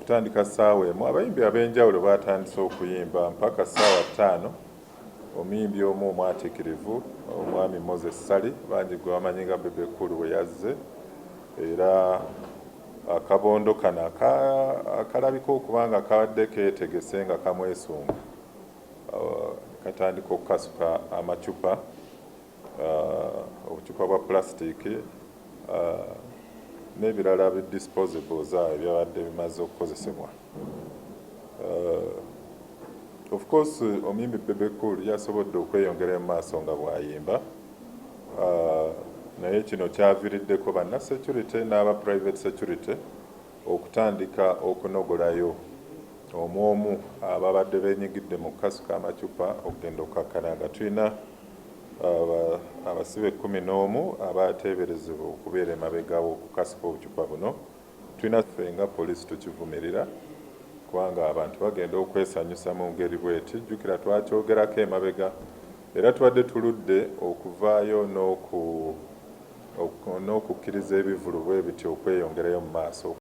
Okutandika ssaawa 1, abayimbi ab'enjawulo batandise okuyimba mpaka ssaawa 5. Omuyimbi omu omwatiikirivu, omwami Moses Ssali, bangi gwe bamanyi nga Bebe Cool, bwe yazze, era akabondo kano akalabika okuba nga kabadde keetegese nga kamwesunga katandika okukasuka amacupa, obucupa bwa plastic n'ebirala bi disposables ebyabadde bimaze okukozesebwa. Of course, omuyimbi Bebe Cool yasobodde okweyongera mu maaso nga bw'ayimba, naye kino kyaviiriddeko banna security n'aba private security okutandika okunogolayo omu omu ababadde beenyigidde mu kukasuka amacupa okugenda okukakkana nga tulina abasibe 11 abateeberezebwa okubeera emabega w'okukasuka obucupa buno. Tulina ffe nga poliisi tukivumirira, kubanga abantu bagenda okwesanyusa mu ngeri bweti. Jjukira twakyogerako emabega, era tubadde tuludde okuvaayo n'okukkiriza ebivulu bwe bityo okweyongerayo mu maaso.